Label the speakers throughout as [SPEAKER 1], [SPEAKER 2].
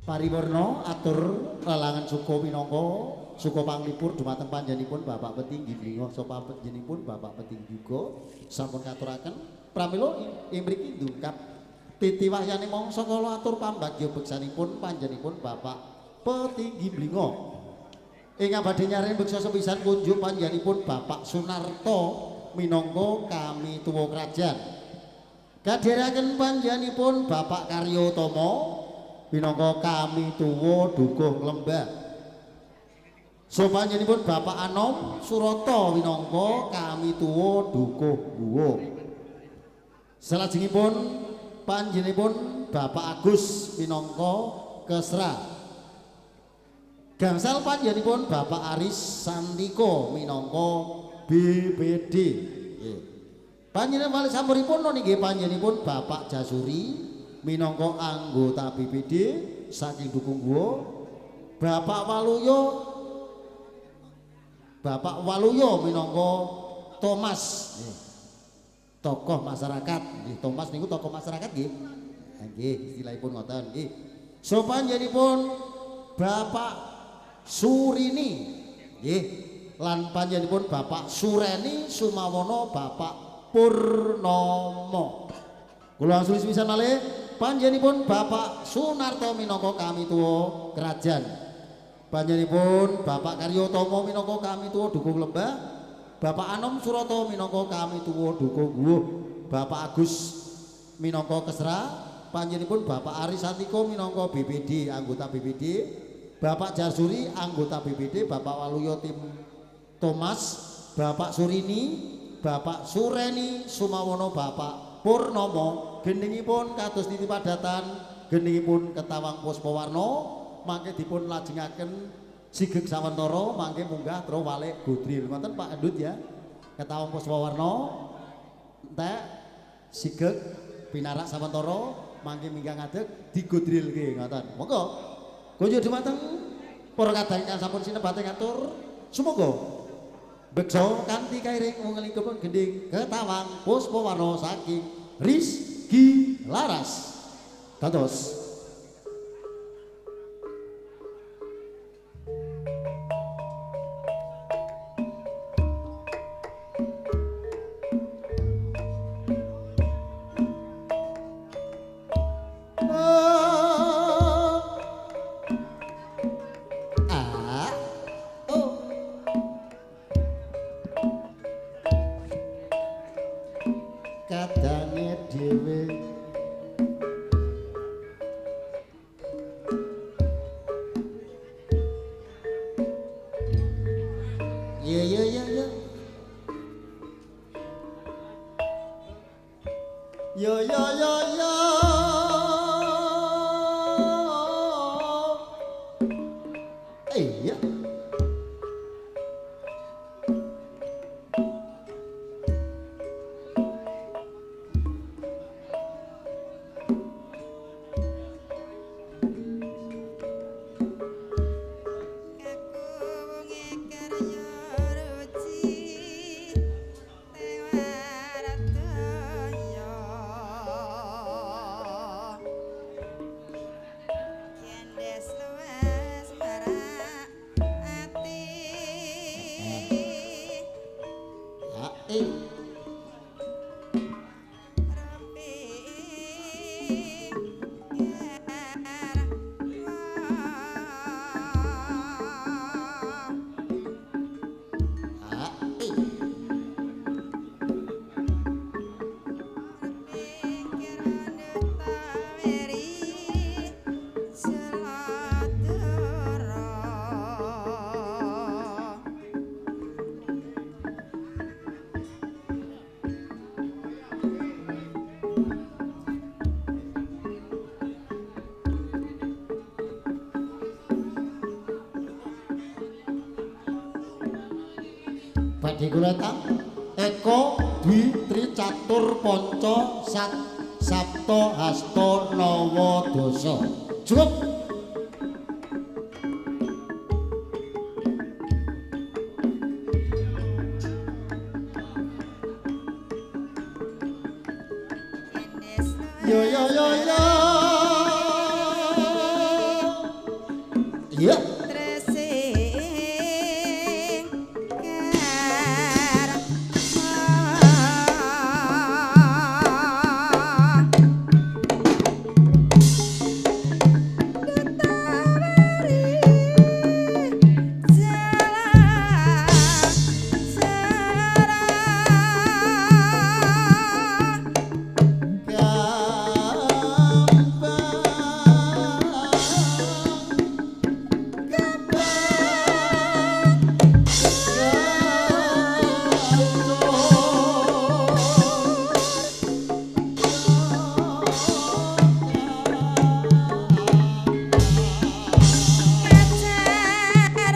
[SPEAKER 1] Paripurna atur lelangan suka minangka suka panglipur dumateng panjenenganipun Bapak Petinggi Blingo sapa panjenenganipun Bapak Petinggi uga sampun katuraken pramila ing mriki ndungkap titi wahyane mangsa kala atur pambagya beksanipun panjenenganipun Bapak Petinggi Blingo. Ingkang badhe nyaring beksa sepisan kunjuk panjenenganipun Bapak Sunarto minangka kami tuwa krajan. Kadherekaken panjenenganipun Bapak Karyo Tomo minangka kami tuwa dukuh lembah. Sopanjenipun Bapak Anom Surata minangka kami tuwa dukuh guwa. Salajengipun panjenenganipun Bapak Agus minangka Kesra. Gangsal panjenenganipun Bapak Aris Sandiko minangka BPD. Nggih. Panjenengan malih sampuripun nggih panjenenganipun Bapak Jasuri minangka anggota BPD saking Dukung Guwa. Bapak Waluyo minangka Thomas nggih. Tokoh masyarakat nggih, Thomas niku tokoh masyarakat nggih. Nggih, istilahipun ngoten nggih. Sopanjenipun Bapak Surini nggih lan panjenenganipun Bapak Sureni Sumawono Bapak Purnomo. Kula langsung sepisan malih panjenenganipun Bapak Sunarto minangka kami tuwa krajan. Panjenenganipun Bapak Karyo Tomo minangka kami tuwa Dukung Lembah. Bapak Anom Surata minangka kami tuwa Dukung Guwuh. Bapak Agus minangka Kesra. Panjenenganipun Bapak Aris Santiko minangka BPD anggota BPD. Bapak Jasuri anggota BPD, Bapak Waluyo tim Thomas, Bapak Surini, Bapak Sureni Sumawono, Bapak Purnomo. Gendhingipun kados titi padatan, gendhingipun Ketawang Puspawarna, mangke dipun lajengaken sigeg sawentara mangke munggah terus walik godril. Ngoten Pak Endut ya. Ketawang Puspawarna entek sigeg pinarak sawentara mangke minggah ngadeg digodrilke ngoten. Monggo. Kunjuk dumateng para kadang ingkang sampun sinebat ngatur sumangga beksa kanthi kairing wungelipun gendhing Ketawang Puspawarna saking Rizky Laras. Dados kadange dhewe ya ya ya ya ya ya ya ya iya. Badhe kula tang Eko Dwi Tri Catur Panca Sat Sapta Hasta Nawa Dasa. Cukup. Yo yo yo yo. Iya.
[SPEAKER 2] Tresing karma. Ditawari jalan sarah. Kacar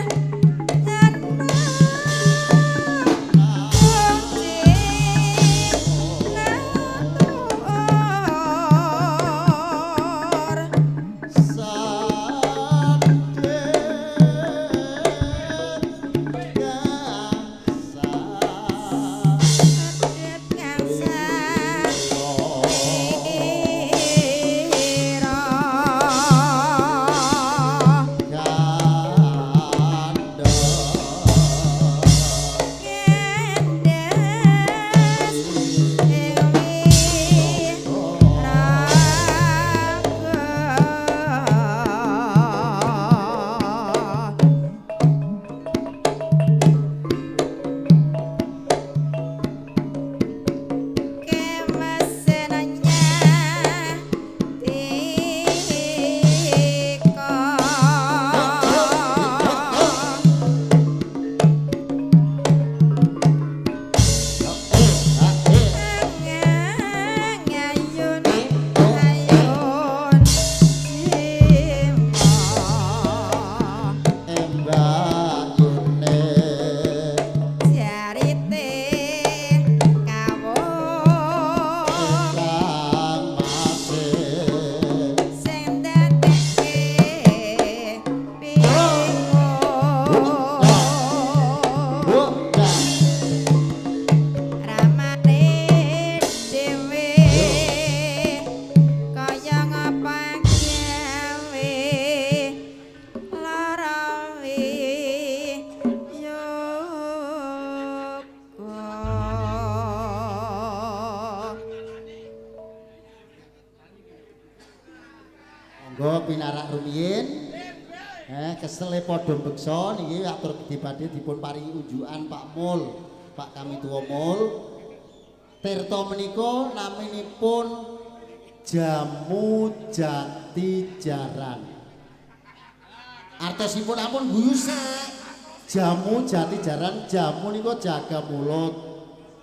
[SPEAKER 1] Monggo pinarak rumiyin. Kesele padha mbeksa niki atur dibadhe dipun paringi unjukan Pak Mul, Pak Kamituwa Mul. Tirta menika naminipun Jamu Jati Jaran. Artosipun ampun guyu sek. Jamu Jati Jaran, jamu nika jaga mulut.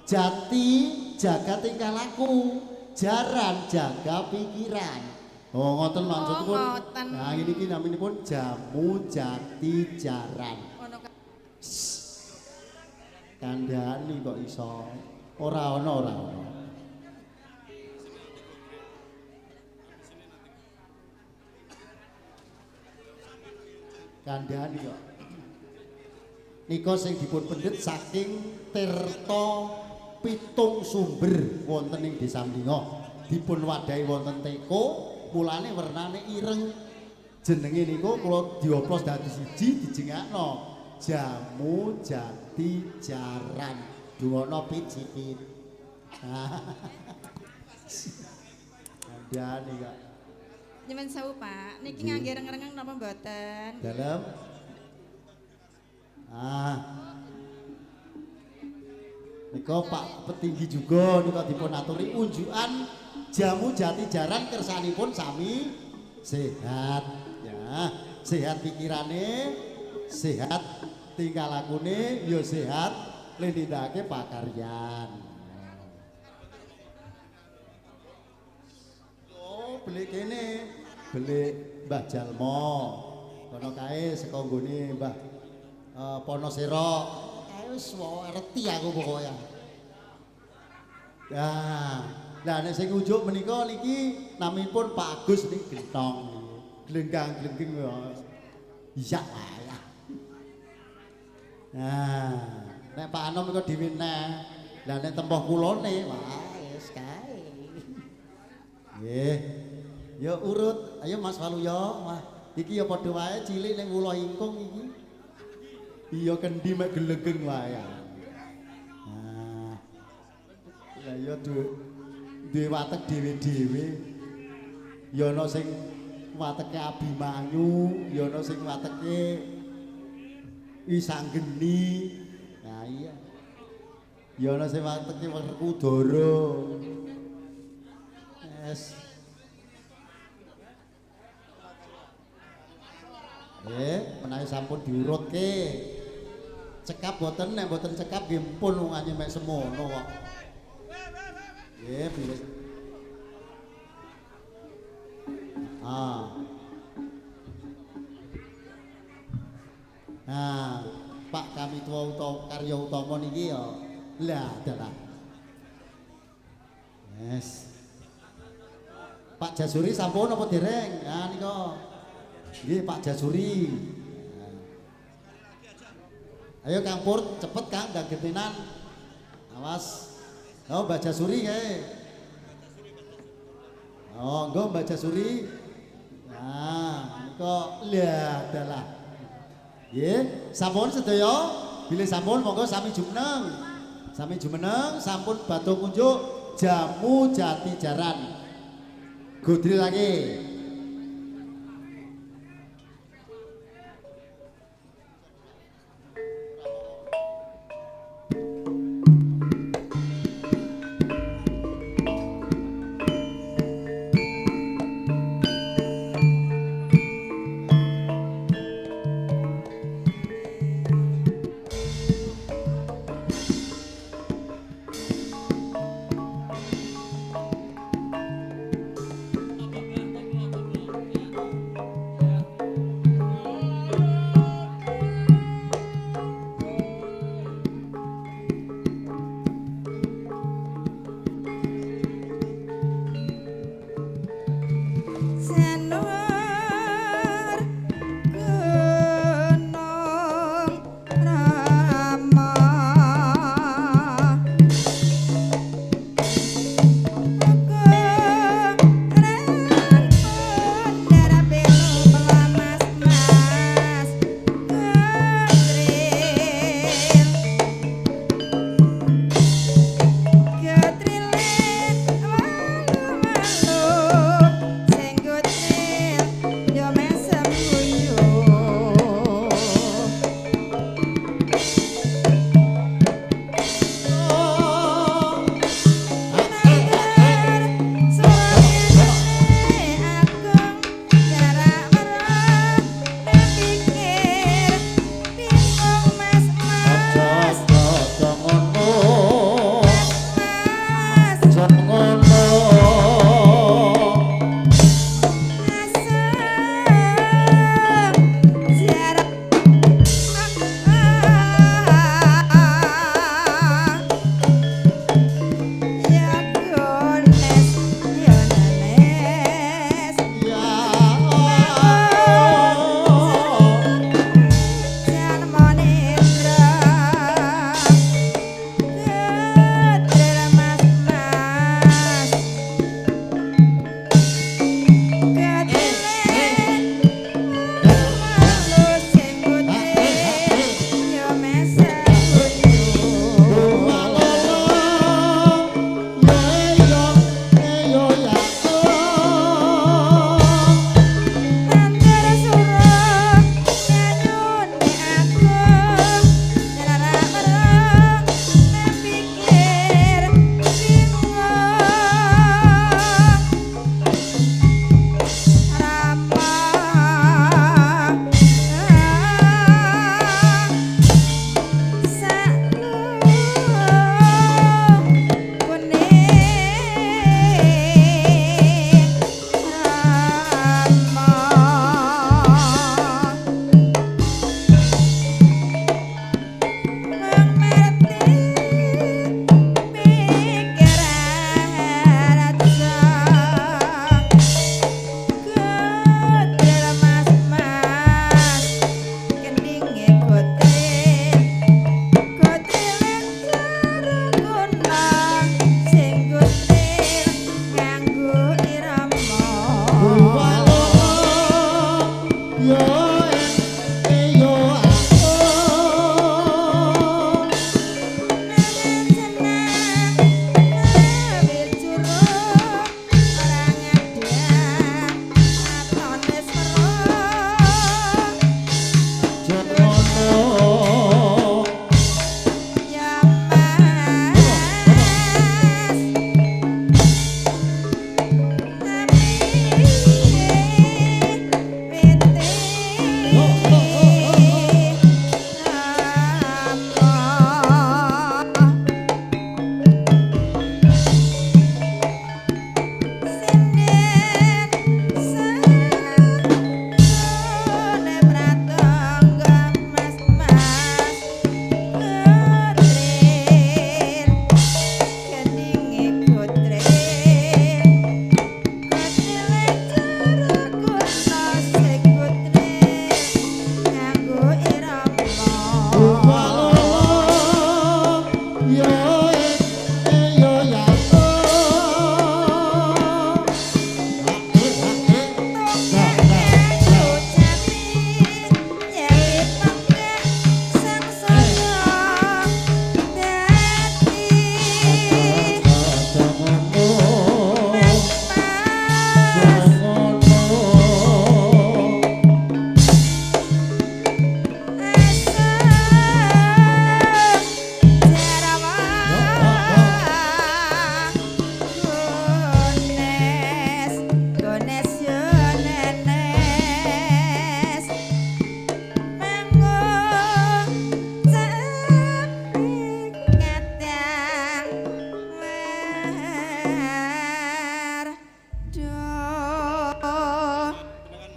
[SPEAKER 1] Jati jaga tingkah laku, jaran jaga pikiran. Oh ngoten maksudipun. Nah niki naminipun Jamu Jati Jaran. Kandhani kok iso. Ora ana, ora ana. Kandhani kok. Nika sing dipun pendhet saking tirta pitung sumber wonten ing Desa Mlingo. Dipun wadahi wonten teko, mulane wernane ireng. Jenenge niku kula dioplos dadi siji dijengakno Jamu Jati Jaran. Dungono pit-sipit. Kandhani kok.
[SPEAKER 2] Nyuwun sewu, Pak. Niki ngangge reng-rengeng napa mboten?
[SPEAKER 1] Dalem. Ah. Nika Pak petinggi juga nika dipun aturi unjukan Jamu Jati Jaran kersanipun sami sehat ya, sehat pikirane, sehat tingkah lakune, ya sehat nindakake pakaryan. Oh, belik kene, belik Mbah Jalmo. Kono kae saka nggone Mbah Ponosero. Kae wis ngerti aku pokoke. Nah, lah nek sing unjuk menika niki naminipun Pak Agus niki gentong niki. Glenggang-glenggeng ya. Iya lah. Nah, nek Pak Anom iku dhewe neh. Lah nek tempoh kulone wah wis kae. Nggih. Ya urut, ayo Mas Waluyo. Wah. Iki ya padha wae cilik ning wulo ingkung iki. Iya kendi mek gelegeng wae. Nah. Lah iya duwe watek dhewe-dhewe. Ya ana sing wateke Abimanyu, ya ana sing wateke Wisanggeni. Nah iya. Ya ana sing wateke Werkudara. Yes. Menawi sampun diurutke. Cekap boten, nek boten cekap nggih pun wong anye mek semono kok. Nggih, bilih. Ah. Nah, Pak Kamituwa utawa Karya Utama niki ya. Lah, dalah. Yes. Pak Jasuri sampun apa dereng? Nah nika. Nggih Pak Jasuri. Ayo Kang Pur, cepet Kang, ndak getenan. Awas. Oh, Mbak Jasuri kae. Oh, nggo Mbak Jasuri. Nah, nika lah dalah. Nggih, sampun sedaya. Bilih sampun monggo sami jumeneng. Sami jumeneng sampun badhe kunjuk jamu jati jaran. Godri lagi.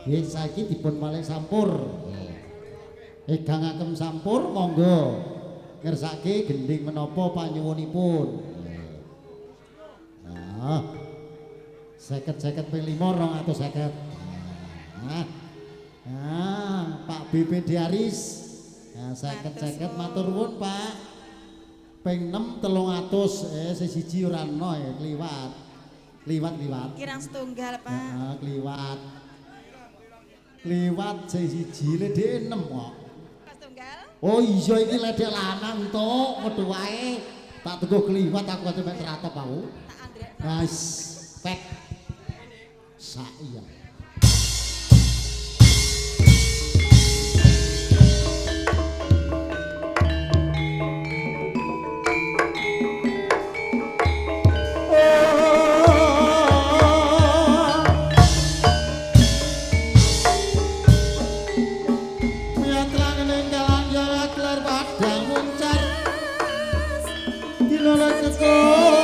[SPEAKER 1] Nggih saiki dipun malih sampur. Ingkang agem sampur monggo ngersake gendhing menapa panyuwunipun. Nah. 50-50 ping 5 250. Nah. Nah, Pak BPD Aris. Nah, 50-50 matur nuwun, Pak. Ping 6 300 siji ora ana ya kliwat. Kliwat-liwat.
[SPEAKER 2] Kirang setunggal, Pak.
[SPEAKER 1] Heeh, kliwat. Kliwat siji ledek 6 kok.
[SPEAKER 2] Setunggal?
[SPEAKER 1] Oh iya iki ledek lanang tok, padha wae. Tak teguh kliwat aku ate mek tratop aku.
[SPEAKER 2] Tak andrek.
[SPEAKER 1] Wis pek. Sak iya. Oh.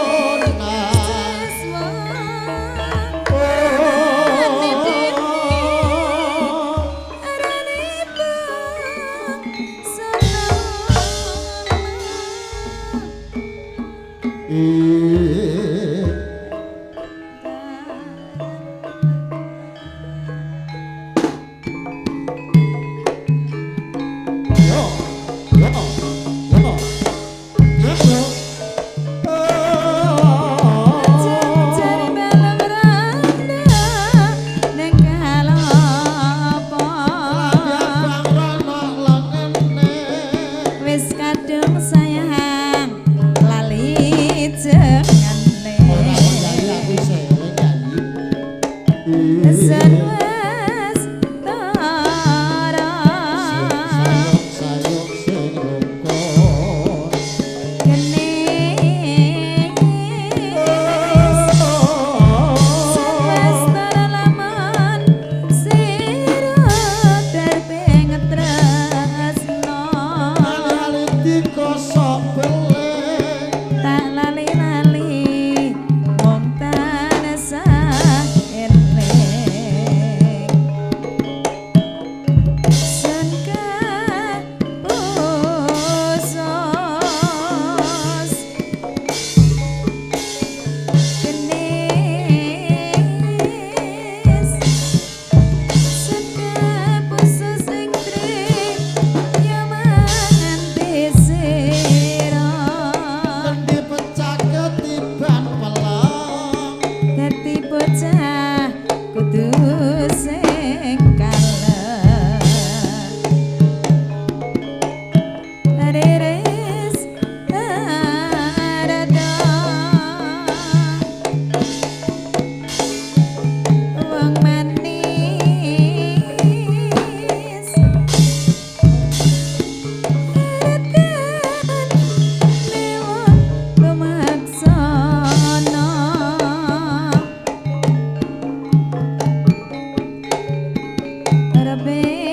[SPEAKER 2] Be.